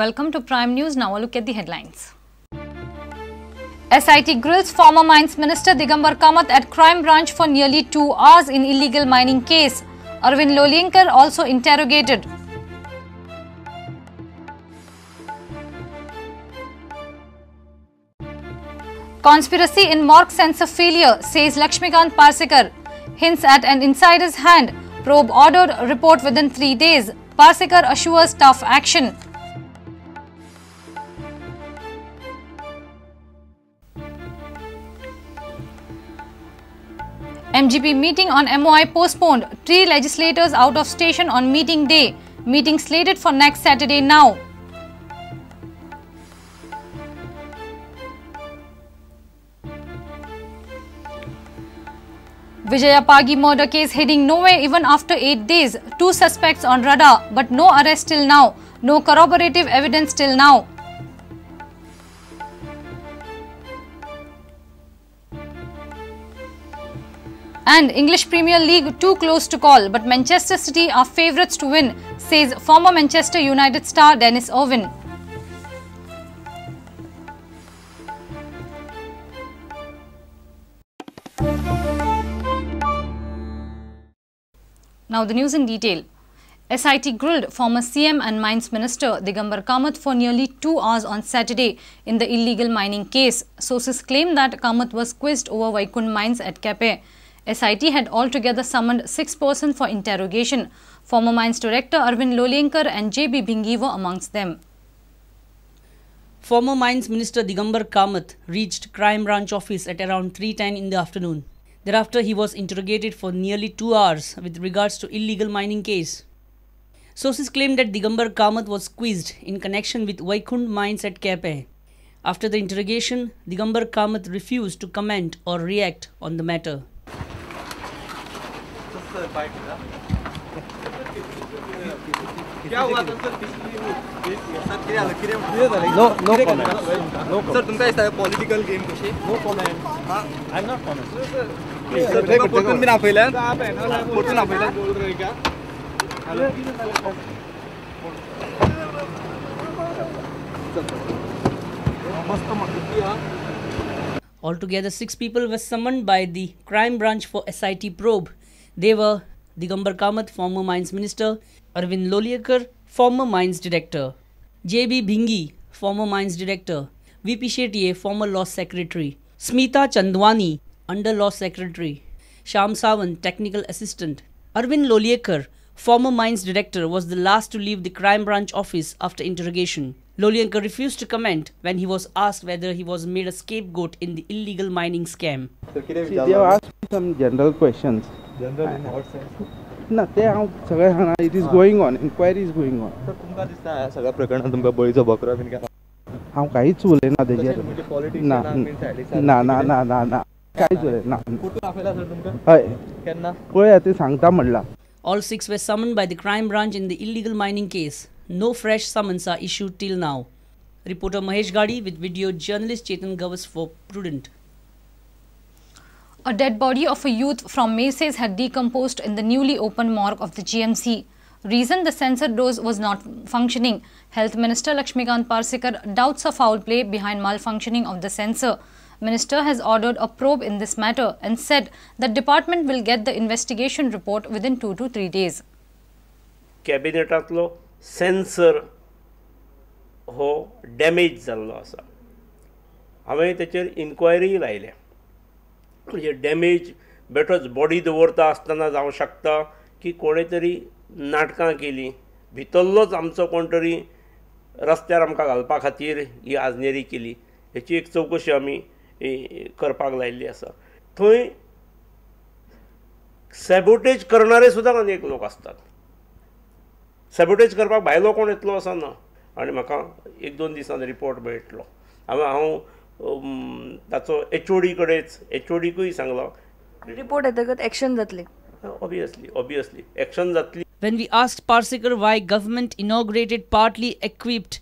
Welcome to Prime News. Now a look at the headlines. SIT grills former Mines Minister Digambar Kamat at Crime Branch for nearly 2 hours in illegal mining case. Arvind Lolyekar also interrogated. Conspiracy in morgue sensor failure, says Lakshmikant Parsekar. Hints at an insider's hand. Probe ordered report within 3 days. Parsekar assures tough action. MGP meeting on MOI postponed. 3 legislators out of station on meeting day. Meeting slated for next Saturday now. Vijaya Pagi murder case heading nowhere even after 8 days. 2 suspects on radar, but no arrest till now. No corroborative evidence till now. And English Premier League too close to call, but Manchester City are favourites to win, says former Manchester United star Denis Irwin. Now the news in detail. SIT grilled former CM and Mines Minister Digambar Kamat for nearly 2 hours on Saturday in the illegal mining case. Sources claim that Kamat was quizzed over Vaikunth mines at Kepe. SIT had altogether summoned 6 persons for interrogation. Former Mines Director Arvind Lolyekar and J.B. Bhingi were amongst them. Former Mines Minister Digambar Kamat reached Crime Branch office at around 3:10 in the afternoon. Thereafter, he was interrogated for nearly 2 hours with regards to illegal mining case. Sources claim that Digambar Kamat was squeezed in connection with Vaikunth mines at Kepe. After the interrogation, Digambar Kamat refused to comment or react on the matter. No, no comment. No comment. Sir, तुमका दिसता political game कशी? No comment. I am not comment. Sir, तुमका परतून बीन आपयल्यान? परतून आपयल्यान? Altogether, 6 people were summoned by the Crime Branch for SIT probe. They were Digambar Kamat, former Mines Minister, Arvind Lolyekar, former Mines Director, J.B. Bhingi, former Mines Director, V.P. Shetye, former Law Secretary, Smita Chandwani, under Law Secretary, Sham Sawant, Technical Assistant. Arvind Lolyekar, former Mines Director, was the last to leave the Crime Branch office after interrogation. Lolyekar refused to comment when he was asked whether he was made a scapegoat in the illegal mining scam. See, they have asked me some general questions. General in what sense? ना ते हांव सगळें सांगना. It is going on, inquiry is going on. Sir, तुमकां दिसता ह्या सगळ्या प्रकरणांत तुमकां बळीचो बकरो बीन काय? हांव कांयच उलयना तेजेर. ना ना ना ना ना ना कांयच उलयना. परतून आपयला सर तुमकां? हय. केन्ना? पळया ते सांगता म्हणलां. All 6 were summoned by the Crime Branch in the illegal mining case. No fresh summons are issued till now. Reporter Mahesh Gadi with video journalist Chetan Gavas for Prudent. A dead body of a youth from Merces had decomposed in the newly opened morgue of the GMC. Reason: the sensor dose was not functioning. Health Minister Lakshmikant Parsekar doubts a foul play behind malfunctioning of the sensor. Minister has ordered a probe in this matter and said the department will get the investigation report within 2 to 3 days. कॅबिनेटांतलो sensor हो damage जाल्लो आसा. हांवें तेचेर enquiry लायल्या. म्हणजे damage बेठोच body दवरता आसतना जावं शकता की कोणें तरी नाटकां केलीं, भितरलोच आमचो कोण तरी रस्त्यार आमकां घालपा खातीर ही आजनेरी केली. हेची एक चवकशी आमी करपाक लायिल्ली आसा. थंय सॅबोटेज करणारे सुद्दां अनेक लोक आसतात. सॅबोटेज करपाक भायलो कोण येतलो असो ना. आनी म्हाका 1-2 दिसान रिपोर्ट मेळटलो. हांव ताचो एचओडी कडेच, एचओडीकूय सांगलां. रिपोर्ट येतकच एक्शन जातली. ऑब्वियसली एक्शन जातली. When we asked Parsekar why government inaugurated partly equipped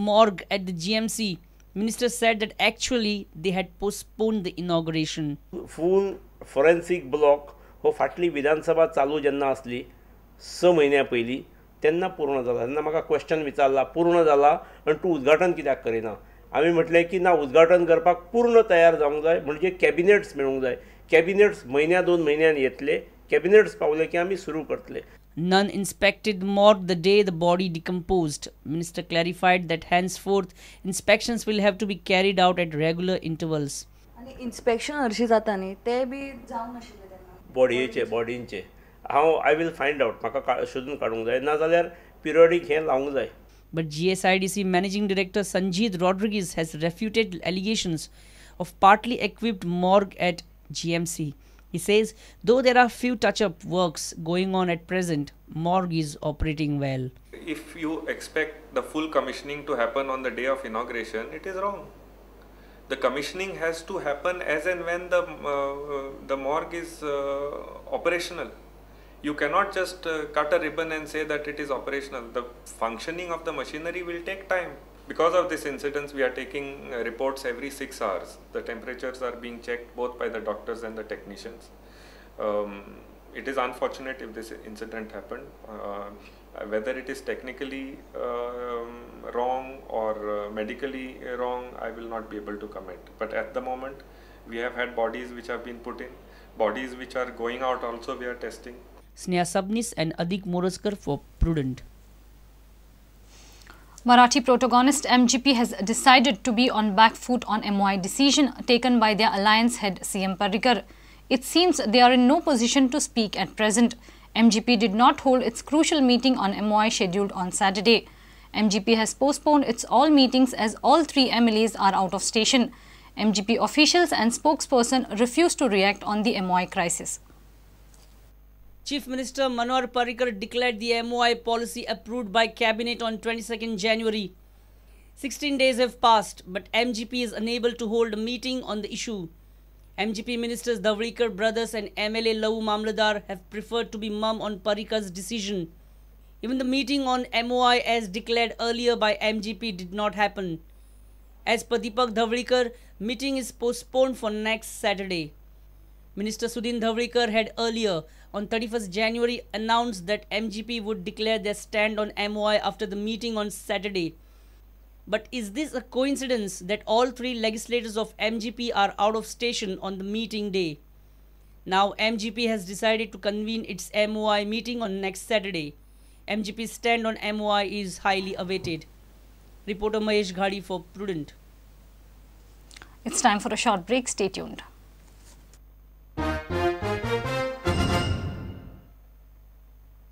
morgue at the GMC, minister said that actually they had postponed the inauguration. Full forensic block हो फाटली विधानसभा चालू जेन्ना आसली 6 म्हयन्या पयलीं तेन्ना पूर्ण जाला. तेन्ना म्हाका क्वेश्चन विचारला पूर्ण जाला आनी तूं उद्घाटन कित्याक करिना. आमी म्हटलें की ना, उद्घाटन करपाक पूर्ण तयार जावंक जाय, म्हणजे कॅबिनेट्स मेळूंक जाय. कॅबिनेट्स म्हयन्या 2 म्हयन्यान येतले, कॅबिनेट्स पावले की आमी सुरू करतले. None inspected the morgue the day the body decomposed. Minister clarified that henceforth inspections will have to be carried out at regular intervals. आनी इन्स्पेक्शन हरशीं जाता न्ही, तें बी जावंक नाशिल्लें तेन्ना. बॉडयेचे बॉडींचे हांव I will find out, म्हाका सोदून काडूंक जाय, नाजाल्यार पिरियडीक हें लावंक जाय. But GSIDC Managing Director Sanjeet Rodriguez has refuted allegations of partly equipped morgue at GMC. He says, though there are few touch-up works going on at present, morgue is operating well. If you expect the full commissioning to happen on the day of inauguration, it is wrong. The commissioning has to happen as and when the morgue is operational. You cannot just cut a ribbon and say that it is operational. The functioning of the machinery will take time. Because of this incident, we are taking reports every 6 hours. The temperatures are being checked both by the doctors and the technicians. It is unfortunate if this incident happened. Whether it is technically wrong or medically wrong, I will not be able to comment. But at the moment, we have had bodies which have been put in, bodies which are going out also we are testing. Sneha Sabnis and Adik Moraskar for Prudent. Marathi protagonist MGP has decided to be on back foot on MOI decision taken by their alliance head CM Parrikar. It seems they are in no position to speak at present. MGP did not hold its crucial meeting on MOI scheduled on Saturday. MGP has postponed its all meetings as all three MLAs are out of station. MGP officials and spokesperson refused to react on the MOI crisis. Chief Minister Manohar Parrikar declared the MOI policy approved by Cabinet on 22nd January. 16 days have passed, but MGP is unable to hold a meeting on the issue. MGP ministers Dhavalikar brothers and MLA Lau Mamledar have preferred to be mum on Parrikar's decision. Even the meeting on MOI as declared earlier by MGP did not happen. As per Deepak Dhavalikar, meeting is postponed for next Saturday. Minister Sudin Dhavalikar had earlier, on 31st January, announced that MGP would declare their stand on MOI after the meeting on Saturday. But is this a coincidence that all three legislators of MGP are out of station on the meeting day? Now MGP has decided to convene its MOI meeting on next Saturday. MGP's stand on MOI is highly awaited. Reporter Mahesh Ghadi for Prudent. It's time for a short break. Stay tuned.